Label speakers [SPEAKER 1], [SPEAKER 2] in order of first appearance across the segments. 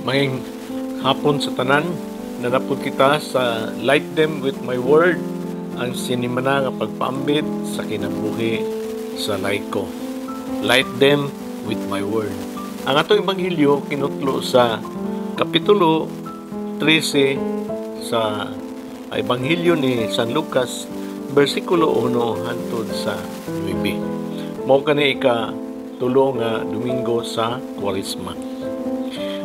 [SPEAKER 1] Maayong hapon sa tanan, naa na pod kita sa Light Them With My Word, ang sinimana nga pagpaambit sa kinabuhi sa laiko. Light Them With My Word. Ang atong ebanghelyo kinutlo sa Kapitulo 13 sa Ebanghelyo ni San Lucas, versikulo 1 hangtod sa 9. Mao kani ika tulo nga Domingo sa Kwaresma.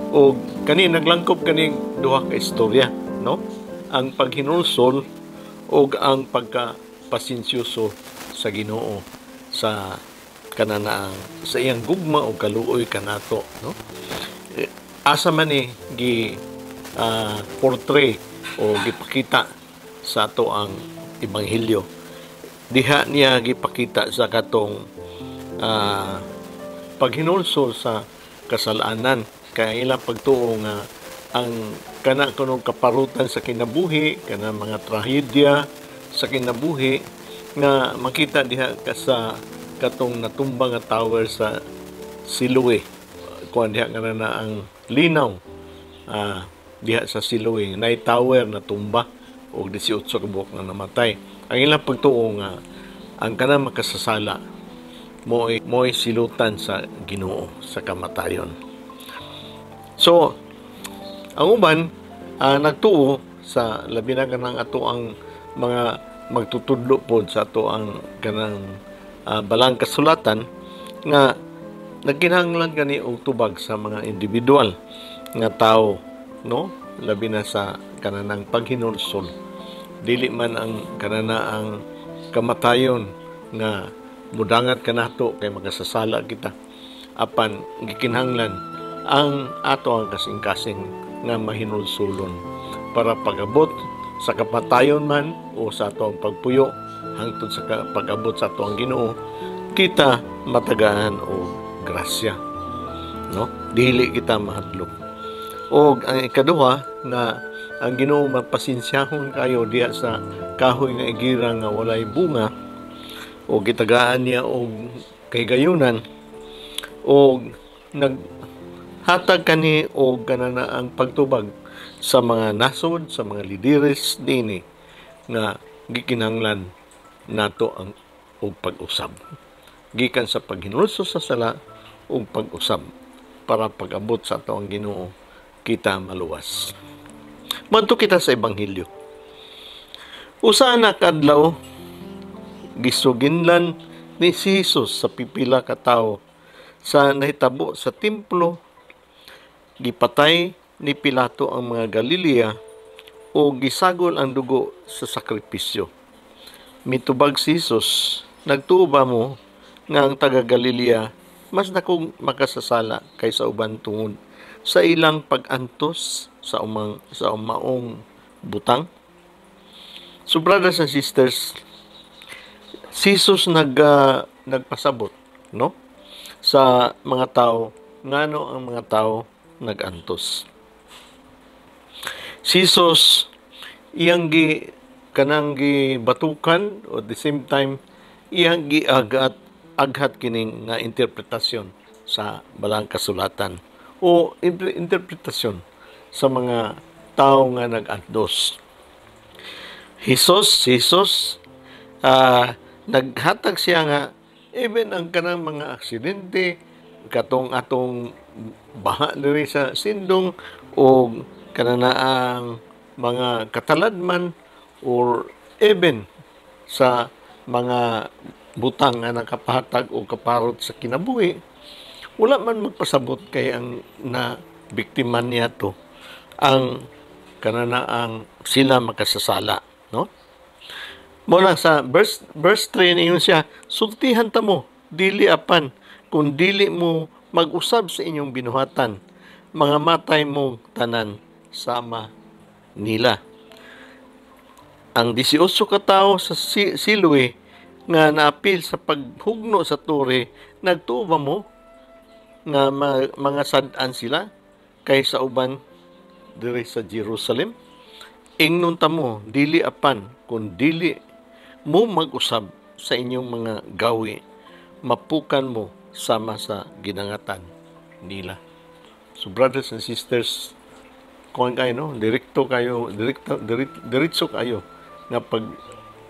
[SPEAKER 1] O kani naglangkob kani duha ka istorya, no? Ang paghinulsol ug ang pagkapasensyoso sa Ginoo sa kananaang sa iyang gugma o kaluoy kanato, no? Eh, asa man ni gi portray o gipakita sa ato ang ebanghelyo? Diha niya gipakita sa katong paghinulsol sa kasalanan, kay ilang pagtuo nga ang kana kunong kaparutan sa kinabuhi, kana mga trahedya sa kinabuhi nga makita diha ka sa katong natumba nga tower sa Siloe, kuan diha nga na ang linaw diha sa Siloe, nay tower na tumba og 18 ka buok nga namatay. Ang ilang pagtuo nga ang kanang makasasala mo'y silutan sa Ginoo sa kamatayon. So, ang uban nagtuo sa labi na kanang ato ang mga magtutudlo pod sa ato ang kanang balang kasulatan nga nagkinahanglan kani og tubag sa mga individual nga tao, no? Labi na sa kananang paghinulsol, dili man ang kanana ang kamatayon nga mudangat kanato kay makasasala kita, apan gikinahanglan ang ato ang kasing-kasing nga mahinulsulon para pag-abot sa kapatayon man o sa ato ang pagpuyo hangtod sa pag-abot sa ato ang Ginoo, kita matagaan og grasya, no? Dili kita mahadlok. Og ang ikaduha nga ang Ginoo mapasensyahon kayo diha sa kahoy nga igira nga walay bunga o gitagaan niya og kahigayunan og naghatag kani og kanana ang pagtubag sa mga nasod, sa mga lideres dinhi nga gikinahanglan nato ang og pag-usab gikan sa paghinulsol sa sala ug pag-usab para pag-abot sa ato ang Ginoo, kita maluwas. Moadto kita sa ebanghelyo. Usa na ka adlaw, gisuginlan ni si Jesus sa pipila ka tawo sa nahitabo sa templo, gipatay ni Pilato ang mga Galilea o gisagol ang dugo sa sakripisyo. Mitubag si Jesus, "Nagtuo ba mo nga ang taga Galilea mas dakong makasasala kaysa uban tungod sa ilang pag-antos sa maong butang?" So, brothers and sisters, si Jesus nagpasabot, no, sa mga tao ngano ang mga tao nag-antos. Si Jesus iyang gi kanang gibatukan o at the same time iyang giaghat aghat kining nga interpretasyon sa balang kasulatan o interpretasyon sa mga tao nga nag-antos. Jesus naghatag siya nga even ang kanang mga aksidente, katong atong baha diri sa Sindong o kananaang mga kataladman or even sa mga butang nga nakapahatag o kaparot sa kinabuhi, wala man magpasabot kay ang na biktima niya to ang kananaang sila makasasala, no? Mo lang sa verse 3, ingon siya, "Sultihan ta mo, dili, apan kung dili mo mag-usab sa inyong binuhatan, mga matay mo tanan sama nila." Ang 18 ka tawo sa Siloe nga naapil sa paghugno sa tore, nagtuo ba mo nga mga sad-an sila kaysa uban diri sa Jerusalem? Ingnon ta mo, dili, apan kung dili mo mag-usab sa inyong mga gawi, mapukan mo sama sa gidangatan nila. So brothers and sisters, kuan kayo, no? Direkto kayo, direkto, diretso kayo nga pag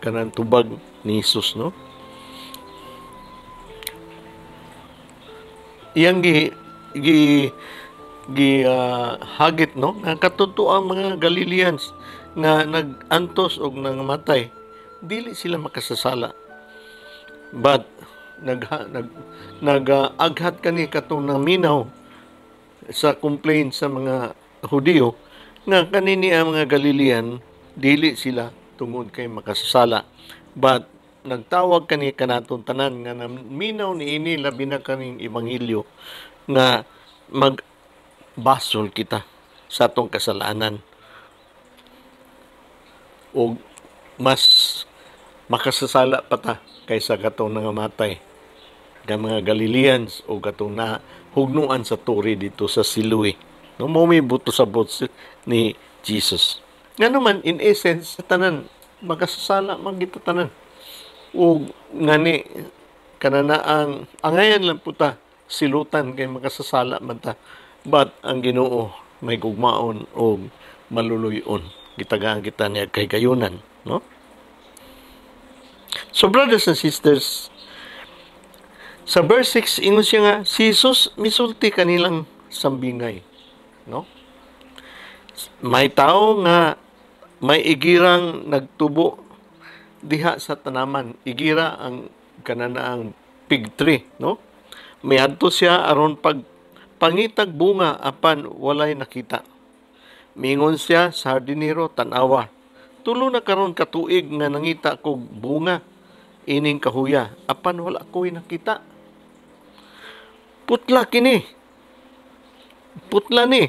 [SPEAKER 1] kanang tubag ni Jesus, no? Iyang gi gi gi hagit, no, nga katudto ang mga Galileans nga nag-antos og nangamatay, dili sila makasasala. But nag nag nag-aghat kani katong naminaw sa complaint sa mga Hudiyo nga kanini ang mga Galilean dili sila tungod kay makasasala. But nagtawag kani kanaton tanan nga naminaw niini, labi na kaning ebanghelyo, nga magbasol kita sa atong kasalanan og mas makasasala pa ta kaysa katong nangamatay nga mga Galileans o katong na hugnuan sa turi dito sa Siloe. No, mao may buto sa bot ni Jesus. Nga naman, in essence, tanan makasasala man kita tanan. O ngani kananaang angayan lang puta silutan kay makasasala man ta. But ang Ginoo may gugmaon o maluluyon. Gitagaan kita niya kay gayunan, no? So brothers and sisters, sa verse 6, ingon siya nga, si Jesus misulti kanilang sambingay, no? May tao nga may igirang nagtubo diha sa tanaman. Igira ang kananaang fig tree, no? Miadto siya aron pag pangitag bunga apan walay nakita. Mingon siya sa hardinero, "Tan-awa. Tulo na karon katuig nga nangita kog bunga ining kahuya apan wala ko'y nakita. Putla kini. Putla ni.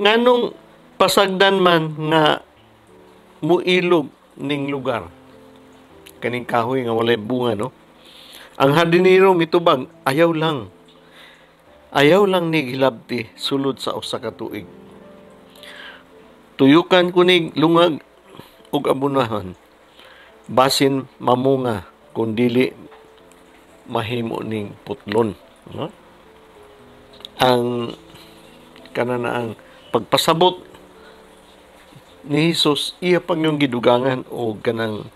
[SPEAKER 1] Nganong pasagdan man nga muilog ning lugar?" Kaning kahoy nga walay bunga, no? Ang hardinero mitubag, "Ayaw lang. Ayaw lang ni gilabti sulod sa usa ka tuig. Tuyukan ko nig lungag ug abunahan. Basin mamunga, kung dili mahimo ning putlon," no? Ang kanana ang pagpasabot ni Jesus, iya pang yung gidugangan o kanang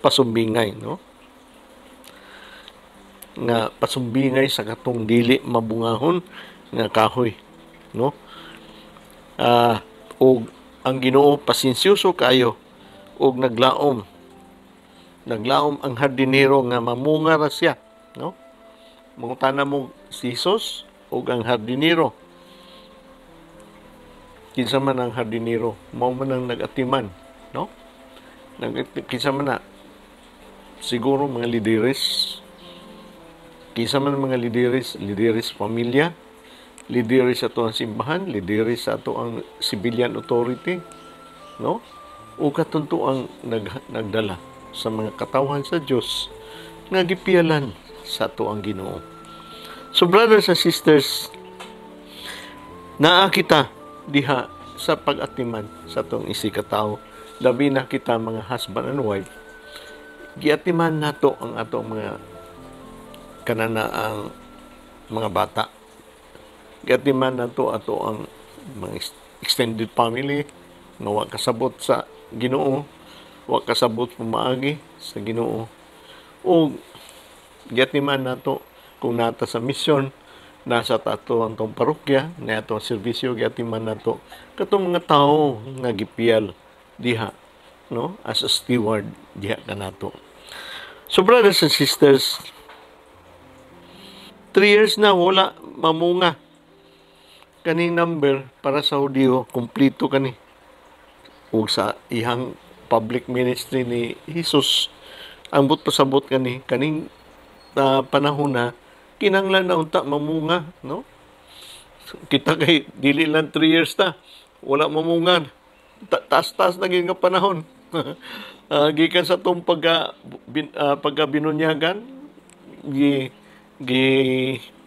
[SPEAKER 1] pasumbingay, no? Nga pasumbingay sa katong dili mabungahon nga kahoy, no? Og ang Ginoo pasensyoso kaayo og naglaom. Naglaom ang hardinero nga mamunga ra siya, no? Mangutana mo si Jesus og ang hardinero. Kinsa man ang hardinero, mao man ang nag-atiman, no? Kinsa man na, siguro mga lideres. Kinsa man mga lideres, lideres pamilya, lideres sa ato ang simbahan, lideres sa ato ang civilian authority, no? O katunto ang nagdala sa mga katawhan sa Dios nga gipiyalan sa ato ang Ginoo. So brothers and sisters, naa kita diha sa pag-atiman sa atong isigkatawo, labi na kita mga husband and wife, giatiman nato ang atong mga kananaang mga bata. Giatiman nato ato ang mga extended family nga wa kasabot sa Ginoo, wa kasabot pumaagi sa Ginoo. O giatiman nato kung nata sa misyon, nasa tato ang tong parokya, na ato ang serbisyo, giatiman nato katong mga tawo nga gipiyal diha, no, as a steward diha kanato. So brothers and sisters, 3 years na wala mamunga. Kaning number para sa Hudiyo, kumpleto kani. Ug sa ihang public ministry ni Jesus, ang but pasabot kani kaning panahon na kinahanglan na unta mamunga, no? Kita kay dili lang 3 years na wala mamunga. Taas-taas na gyud nga panahon. Gikan sa tong pagka binunyagan, gi gi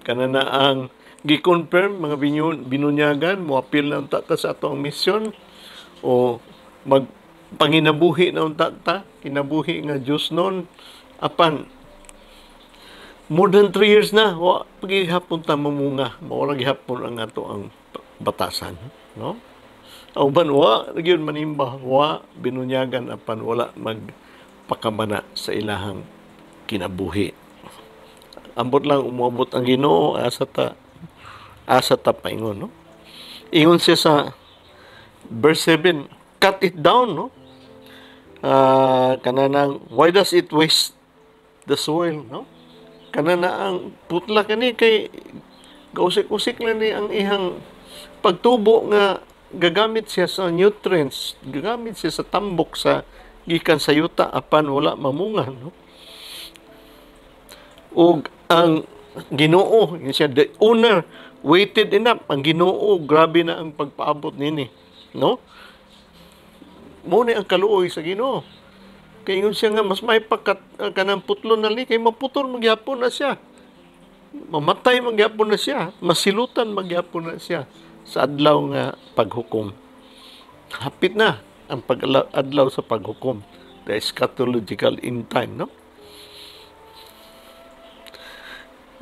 [SPEAKER 1] kanana ang gi-confirm mga binunyagan, moapil na unta ta sa atong misyon o magpanginabuhi na unta ta, kinabuhi nga Dios nun, apan More than 3 years na, wa gihapon ta mamunga. Mao ra gihapon ang ato ang batasan, no? Ang uban wa gyud manimba, wa binunyagan, apan wala magpakamana sa ilahang kinabuhi. Ambot lang umuabot ang Ginoo, asa ta paingon, no? Ingon siya sa verse 7, "Cut it down," no? Kananang "Why does it waste the soil?" no? Kanana ang putla kani kay gausik-usik lang ni ang ihang pagtubo nga gagamit siya sa nutrients, gagamit siya sa tambok sa gikan sa yuta, apan wala mamunga, no? Ug ang Ginoo, yun siya, the owner waited enough. Ang Ginoo, grabe na ang pagpaabot nini, no? Mo ni ang kaluoy sa Ginoo. Kay ingon siya nga mas may pagkat kanang putlo na li kay maputol magyapon na siya. Mamatay magyapon na siya, masilutan magyapon na siya sa adlaw nga paghukom. Hapit na ang pag-adlaw sa paghukom, the eschatological in time, no?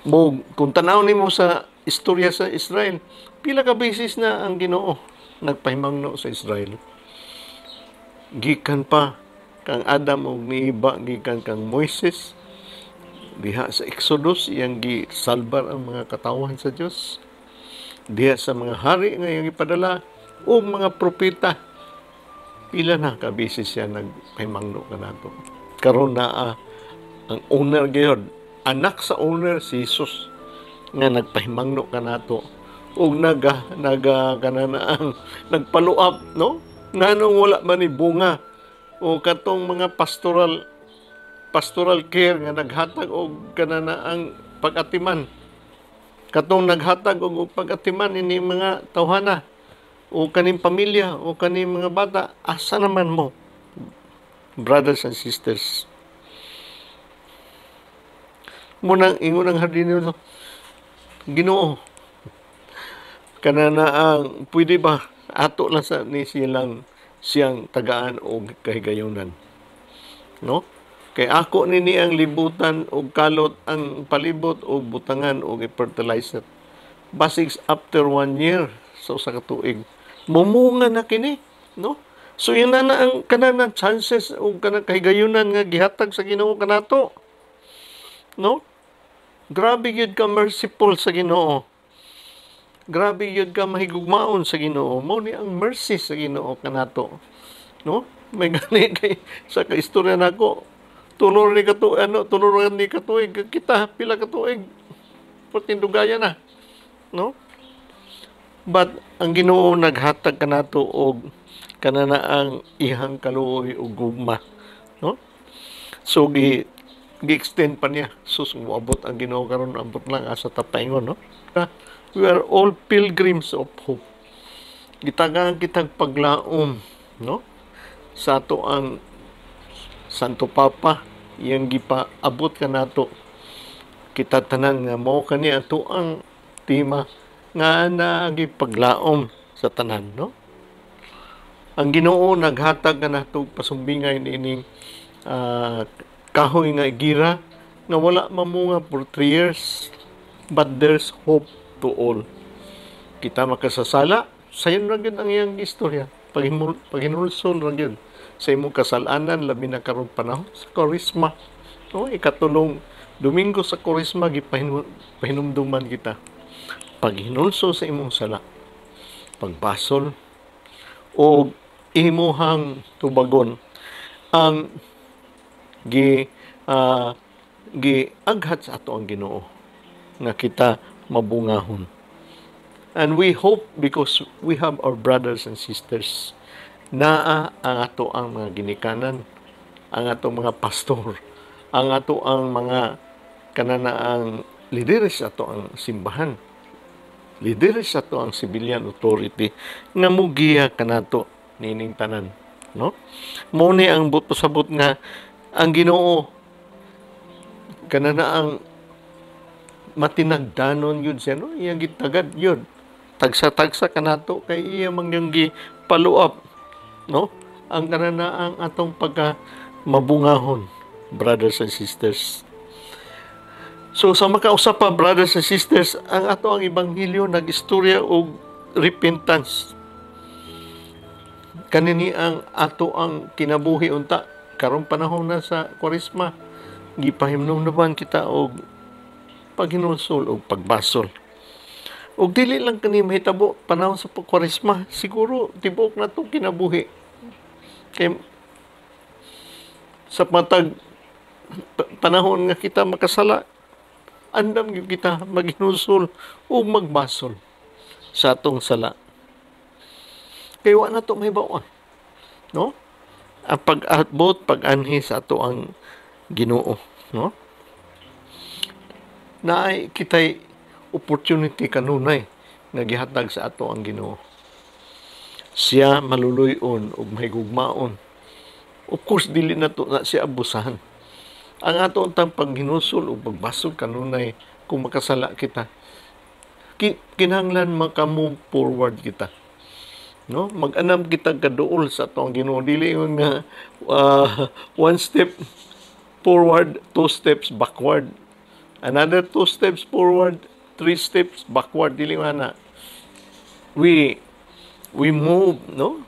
[SPEAKER 1] Mo kung tanaw nimo sa istorya sa Israel, pila ka beses na ang Ginoo nagpahimangno sa Israel. Gikan pa kang Adam og niiba, gikan kang Moises diha sa Exodus, iyang gisalbar ang mga katawhan sa Dios, diha sa mga hari nga iyang ipadala o mga propeta. Pila na ka beses siya nagpahimangno kanato. Karon naa ang owner gyud, anak sa owner, si Jesus, nga nagpahimangno kanato ug naga naga kanana ang nagpaluap, no? Nganong wala man ni bunga o katong mga pastoral pastoral care nga naghatag og kanana ang pag-atiman, katong naghatag og pag-atiman ini mga tawhana o kaning pamilya o kaning mga bata, asa naman mo, brothers and sisters? Munang ingon ang hardinero, "Ginoo, kanana ang pwede ba ato lang sa ni silang siyang tagaan og kahigayunan, no? Kay ako nini ang libutan og kalot ang palibot og butangan og fertilizer. Basig after one year, so sa katuig, mumunga na kini," no? So yun na, na ang kanang chances og kanang kahigayunan nga gihatag sa Ginoo kanato, no? Grabe gyud ka merciful sa Ginoo. Grabe gyud ka mahigugmaon sa Ginoo. Mao ni ang mercy sa Ginoo kanato, no? May gani kay sa kaistorya nako, tulo ni katu ano, tulo ni katuig kita, pila ka tuig pertindugaya na, no? But ang Ginoo naghatag kanato og kanana ang ihang kaluoy ug gugma, no? So gi gi-extend pa niya. Sus, moabot ang Ginoo karon, ambot lang asa ta paingon, no? We are all pilgrims of hope. Gitagaan kitag paglaom, no? Sa ato ang Santo Papa, iyang gipaabot kanato kita tanan nga mao kani ato ang tema nga naagi paglaom sa tanan, no? Ang Ginoo naghatag kanato pasumbingay niining kahoy nga gira nga wala mamunga for 3 years, but there's hope to all. Kita makasasala, sayon ra gyud ang iyang istorya. Paghinulsol ra gyud sa imong kasalanan, labi na karong panahon sa Kwaresma. No, ikatulong Domingo sa Kwaresma, gipahinumduman kita. Paghinulsol sa imong sala, pagbasol o imuhang tubagon ang gi giaghat sa ato ang Ginoo nga kita mabungahon. And we hope because we have our brothers and sisters. Naa ang ato ang mga ginikanan, ang ato mga pastor, ang ato ang mga kananaang lideres ato ang simbahan, lideres ato ang civilian authority nga mugiya kanato nining tanan, no? Mo ni ang buot pasabot nga ang Ginoo kanana ang matinagdanon yun siya, no? Iyang gitagad yun tagsa-tagsa kanato kay iya man yung gi-follow up, no? Ang kanana ang atong pagka mabungahon, brothers and sisters. So sa makausa pa, brothers and sisters, ang ato ang ebanghelyo nag-istorya og repentance. Kanini ang ato ang kinabuhi unta karong panahon na sa Kwaresma, gipahimnumduman kita og paghinulsol og pagbasol. Og dili lang kani mahitabo panahon sa Kwaresma, siguro tibuok na to kinabuhi. Kay sa matag panahon nga kita makasala, andam gyud kita maghinulsol o magbasol sa atong sala. Kay wa na to mahibaw-an. No? Ang pag-abot, pag-anhi sa ato ang Ginoo, no? Naay kitay opportunity kanunay nga gihatag sa ato ang Ginoo. Siya maluluy-on ug mahigugmaon. Of course, dili na to na siya abusahan. Ang ato untang paghinulsol ug pagbasol kanunay kung makasala kita, kinahanglan maka-move forward kita. No? Mag-anam kita kaduol sa ato ang Ginoo, dili nga one step forward, two steps backward. Another two steps forward, three steps backward, dili man na. We move, no?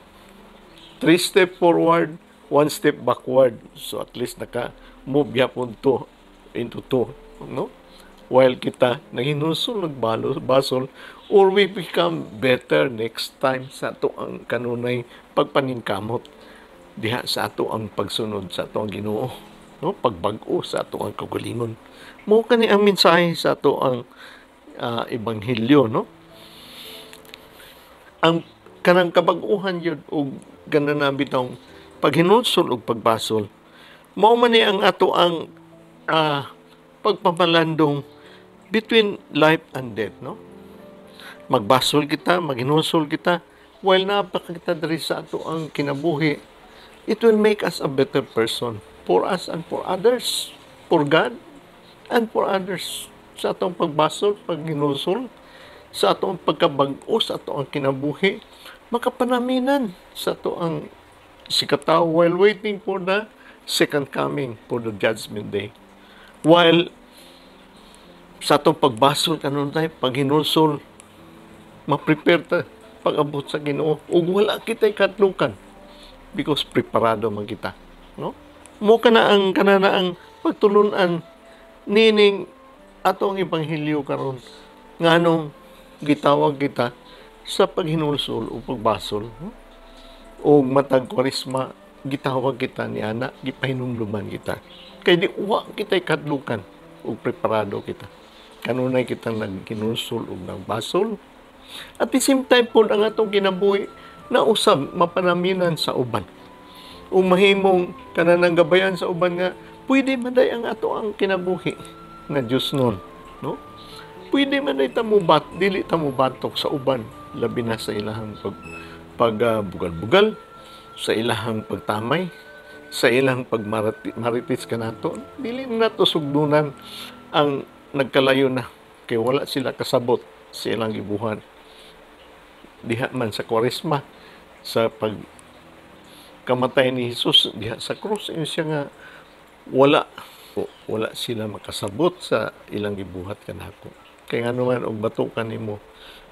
[SPEAKER 1] Three step forward, one step backward. So at least naka move gyapon to into two, no? While kita naghinulsol, nagbalo, basol, or we become better next time sa ato ang kanunay pagpaningkamot diha sa ato ang pagsunod sa ato ang Ginoo, no? Pagbag-o sa ato ang kaugalingon. Mao kani ang mensahe sa ato ang ebanghelyo, no? Ang kanang kabag-uhan yun og ganana bitong paghinulsol og pagbasol, mao man ni ang ato ang pagpamalandong between life and death, no? Magbasol kita, maghinulsol kita while naa pa kita diri sa ato ang kinabuhi. It will make us a better person for us and for others, for God and for others. Sa atong pagbasol, paghinulsol, sa atong pagkabag-o sa ato ang kinabuhi, makapanaminan sa ato ang sikatawo while waiting for the second coming, for the judgment day. While sa atong pagbasol kanunay, paghinulsol, ma-prepare ta pag-abot sa Ginoo ug wala kita'y kahadlukan because preparado man kita, no? Mo kana ang kana na ang pagtulunan nining atong ebanghelyo karon, nganong gitawag kita sa paghinulsol o pagbasol, no? O matag Kwaresma, gitawag kita ni ana, gipahinumduman kita kay di wa kita'y kahadlukan ug preparado kita kanunay kita naghinulsol ug nagbasol. At the same time po, ang atong kinabuhi na usab mapanaminan sa uban o mahimong kananang gabayan sa uban nga pwede man day ang ato ang kinabuhi nga Diyos nun, no? Pwede man day tamubat, dili tamubatok sa uban, labi na sa ilahang pag bugal-bugal, sa ilahang pagtamay, sa ilang pagmaritis kanato. Dili na nato sugdunan ang nagkalayo na kay wala sila kasabot sa ilang gibuhat. Diha man sa Kwaresma, sa pag kamatay ni Jesus diha sa krus, ingon siya nga wala wala sila makasabot sa ilang gibuhat kanako. Kay ngano man og batukan nimo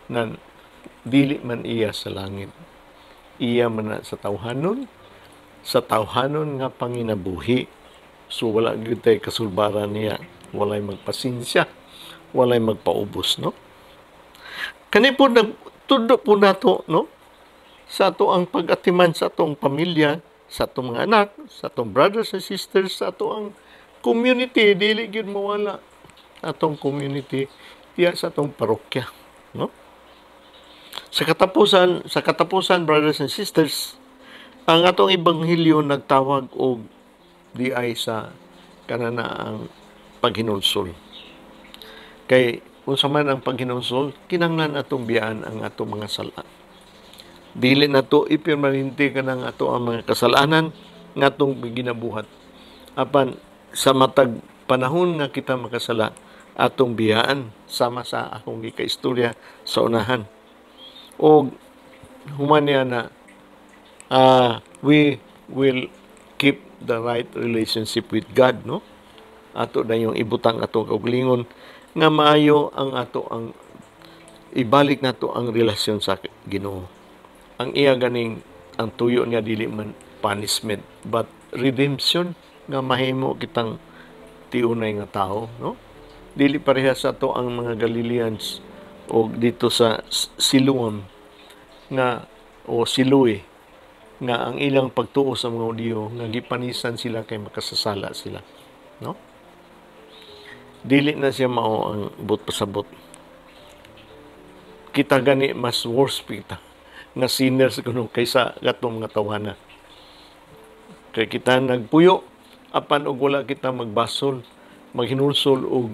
[SPEAKER 1] na dili man iya sa langit, iya man na sa tawhanon nga panginabuhi. So wala gyud tay kasulbaran niya, walay magpasensya, walay magpaubos, no? Kani po nagtudlo po nato, no, sa ato ang pag-atiman sa atong pamilya, sa atong mga anak, sa atong brothers and sisters, sa ato ang community. Dili gyud mawala atong community diya sa atong parokya, no? Sa katapusan, brothers and sisters, ang atong ebanghelyo nagtawag og diay sa kanana ang paghinulsol. Kay unsa man ang paghinulsol, kinahanglan atong biyaan ang atong mga sala. Dili na to ipirmanente kanang ato ang mga kasalanan nga atong ginabuhat. Apan sa matag panahon nga kita makasala, atong biyaan, sama sa akong gikaistorya sa unahan. Og human niya na we will keep the right relationship with God, no? Ato dayong ibutang atong kaugalingon nga maayo ang ato ang ibalik nato ang relasyon sa Ginoo. Ang iya ganing ang tuyo niya dili man punishment but redemption nga mahimo kitang tiunay nga tao, no? Dili pareha sa ato ang mga Galileans o dito sa Siloam nga o Siloe nga ang ilang pagtuo sa mga Hudiyo nga gipanisan sila kay makasasala sila, no? Dili na siya mao ang buot pasabot. Kita gani mas worse kita nga sinners kuno kaysa katong mga tawhana. Kay kita nagpuyo apan og wala kita magbasol, maghinulsol og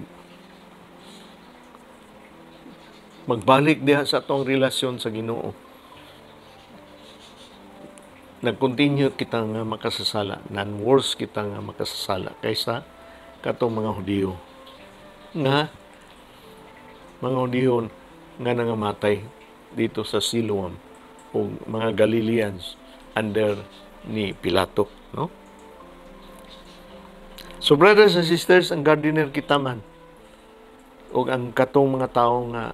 [SPEAKER 1] magbalik diha sa atong relasyon sa Ginoo. Nag-continue kita nga makasasala, nan worse kita nga makasasala kaysa katong mga Hudiyo. Nga mga Hudiyo nga nangamatay dito sa Siloam o mga Galileans under ni Pilato, no? So brothers and sisters, ang gardener kita man o ang katong mga tao nga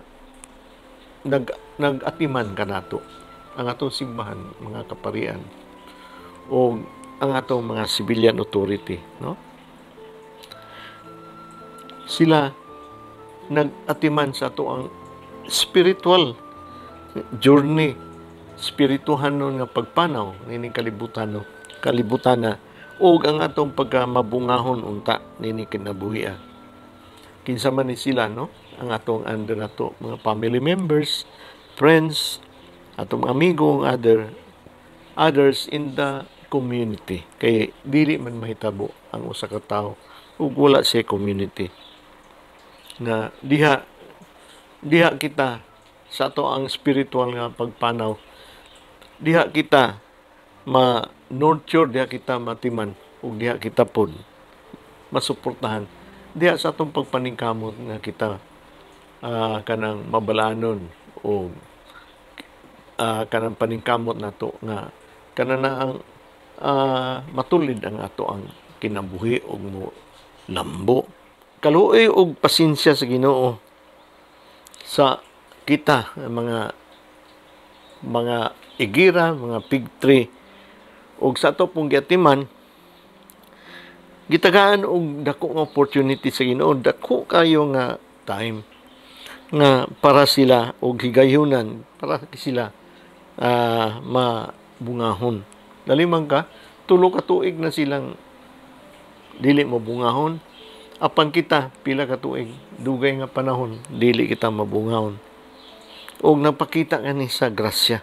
[SPEAKER 1] nag-atiman kanato ang atong simbahan, mga kaparian o ang atong mga civilian authority, no? Sila nag-atiman sa ato ang spiritual journey, spirituhan nun nga pagpanaw nining kalibutan, no? Kalibutan na ug ang atong pagkamabungahon unta nini kinabuhi. Kinsa man ni sila, no? Ang atong under nato mga family members, friends, atong amigo, others in the community. Kay dili man mahitabo ang usa ka tawo ug wala siya community. Na diha diha kita sa ato ang spiritual nga pagpanaw, diha kita ma-nurture, diha kita matiman ug diha kita pod masuportahan diha sa atong pagpaningkamot nga kita kanang mabalanon o kanang paningkamot nato nga kana na ang matulid ang ato ang kinabuhi og mo lambo. Kaluoy og pasensya sa Ginoo sa kita mga igira, mga fig tree, og sa ato pong giatiman, gitagaan og dako nga opportunity sa Ginoo, dako kayo nga time nga para sila og higayunan para sila mabungahon. Dali man ka 3 ka tuig na silang dili mabungahon, apan kita pila ka tuig, dugay nga panahon dili kita mabungahon. Og nagpakita kani sa grasya,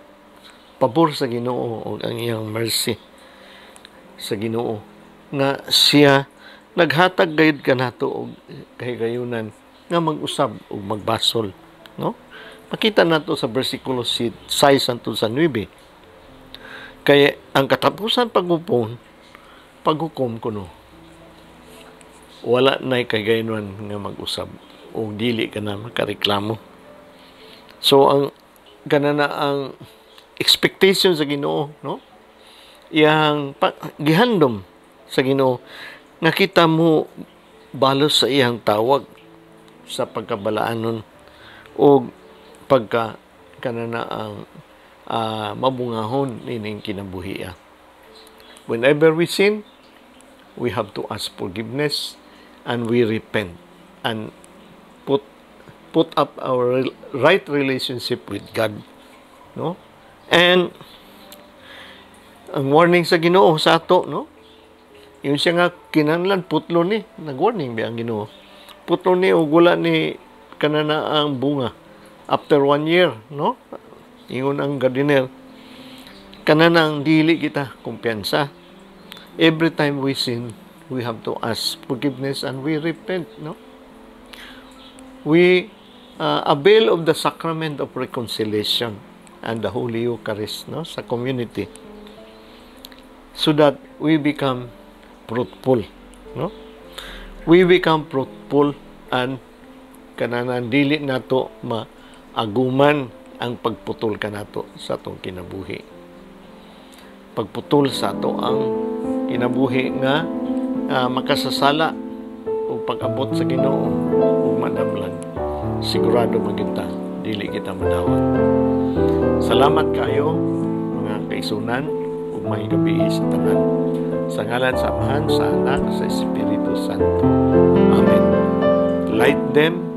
[SPEAKER 1] pabor sa Ginoo og ang iyang mercy sa Ginoo nga siya naghatag gayud kanato og kahigayunan nga mag-usab ug magbasol, no? Makita nato sa bersikulo 6 hangtod sa 9. Kay ang katapusan paghukom kuno wala nay kahigayunan nga mag-usab ug dili ka na makareklamo. So ang kana na ang expectation sa Ginoo, no? Iyang gihandom sa Ginoo nga kita mo balos sa iyang tawag sa pagkabalaanon o pagka kana na ang mabungahon nining kinabuhi. Whenever we sin, we have to ask forgiveness and we repent and put up our right relationship with God, no? And ang warning sa Ginoo sa ato, no? Yung siya nga kinahanglan putlo ni, nag-warning ba ang Ginoo? Putlo ni og wala ni kanana ang bunga after one year, no? Ingon ang gardener, kananang dili kita kumpiyansa. Every time we sin, we have to ask forgiveness and we repent, no? We avail of the sacrament of reconciliation and the Holy Eucharist, no, sa community so that we become fruitful, no? We become fruitful and kananan dili nato maaguman ang pagputol kanato sa atong kinabuhi, pagputol sa ato ang kinabuhi nga makasasala. ug pag-abot sa Ginoo ug manamlag, sigurado man kita dili kita madawat. Salamat kayo, mga kaigsuonan, ug maayong gabii sa tanan. Sa ngalan sa Amahan, sa Anak, sa Espiritu Santo. Amen. Light them.